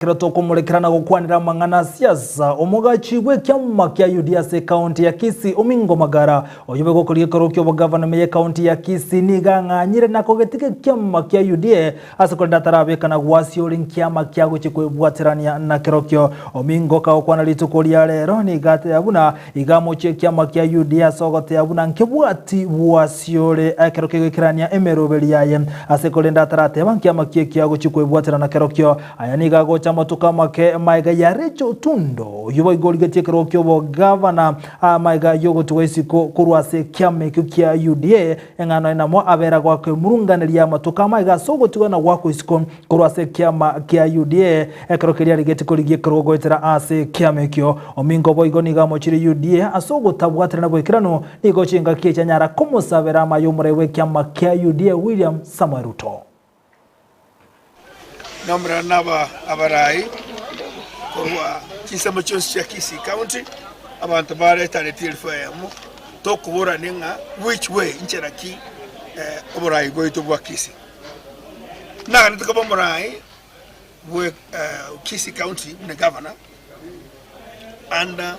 Ekero tokomorekera na gokwanera amang'ana a siasa, omogachi bw'ekiama kia UDA ase ekaunti ya Kisii Omingo Magara, oyio bw'egokoria ekerogo ki'obogavana ime y'ekaunti ya Kisii nigo ang'anyire na kogetiga ekiama kia UDA ase korende atarabeka na gwasi ore nkiama kia gochia kwebwaterania na kerokio. Omingo kagokwana rituko ria rero nigo ateba buna iga amochie ekiama kia UDA ase ogoteba buna nkebwati bwasi ore ekero kegoikerania emeroberi yaye ase korende atarateba nkiama ki ekia gochia kwebwaterana kerokio. Aya nigo agocha amatuko amake magega ya Rachel Otundo, oyio boigo origetie ekerogo ki'obogavana magega y'ogotigwa isiko korwa ase ekiama ekio kia UDA, eng'ana enamo abera goaka emurunganeria amatuko amagega ase ogotigwa na goakwa isiko korwa ase ekiama kia UDA ekero keria arigetie korigia ekerogo goetera ase ekiama ekio. Omingo boigo nigo amochire UDA ase ogotabwaterana boikeranu, nigo chingaki echi anyara komosabera amaye omorai bw'ekiama kia UDA William Samoei Ruto. Nomorero naba abarai korwa chinsemo chionsi chia Kisii County, abanto baretaneti elfu eyemo, tokoborania ng'a which way nchera ki oborai bwaito bwa Kisii. Naganete koba omorai bwe Kisii County buna governor under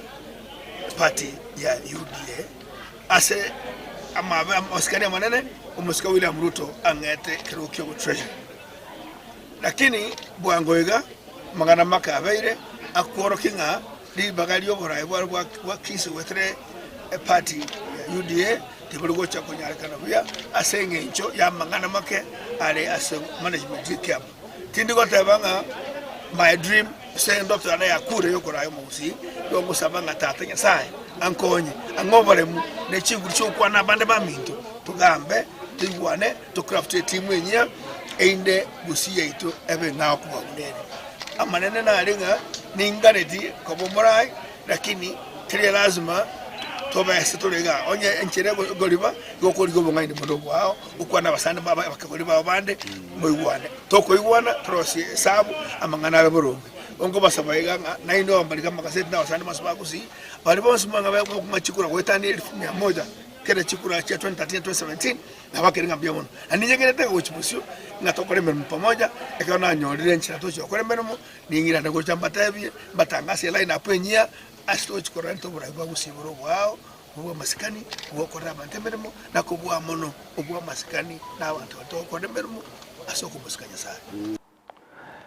party ya UDA ase amabe amasikani amanene omosike William Ruto ang'ete ekerogo kia obotreasury. Lakini bwango iga amang'ana make abeire akworokia ng'a ribaga ri'oboraai bware bwa Kisii goetera eparty ya UDA tibori gocha konyarekana buya ase eng'encho y'amang'ana make are ase management y'ekiama. Tindi goteba ng'a my dream ase endoto yane yakure yokoraia omogusii, nigo ngosaba ng'a Tata Nyasaye ankonye, ang'e oboremu ne chinguru chi'ogokwana abande baminto, togambe, toigwane, tocraft etimu enyia, erinde gusii yaito ebe eng'ao kobua buna ere. Amanene nare ng'a ninganeti koba omorai, lakini teri lasima tobe ase tore igaa, onye enchera ekoriba, igo okorigia obong'aini bonde obwao. Gokwana abasani babo abakegori bao bande, moigwane. Tokoigwana, torosie esabu, amang'ana abe boronge. Onkobasaba iga ng'a nainwe abambariki amakaseti na abasani bonsi ba Gusii, baria bonsi mwang'a bakong'a chikura goetania elfu mia moja kera chikura chia 2013 na 2017, nabakere ng'a mbuya mono. Na ninyegenete ng'a gochia bosio ng'a tokore emeremo pamoja, ekero nanyorire enchera tochia gokora emeremo, ning'irane gocha mbatebie, mbatangase eline up enyia, ase togochia korenta oborai bwa Gusii bore oboao. Obw'amasikani, obw'okorera abanto emeremo, na kobua mono obw'amasikani na abanto baria togokora emeremo ase okomosika Nyasae.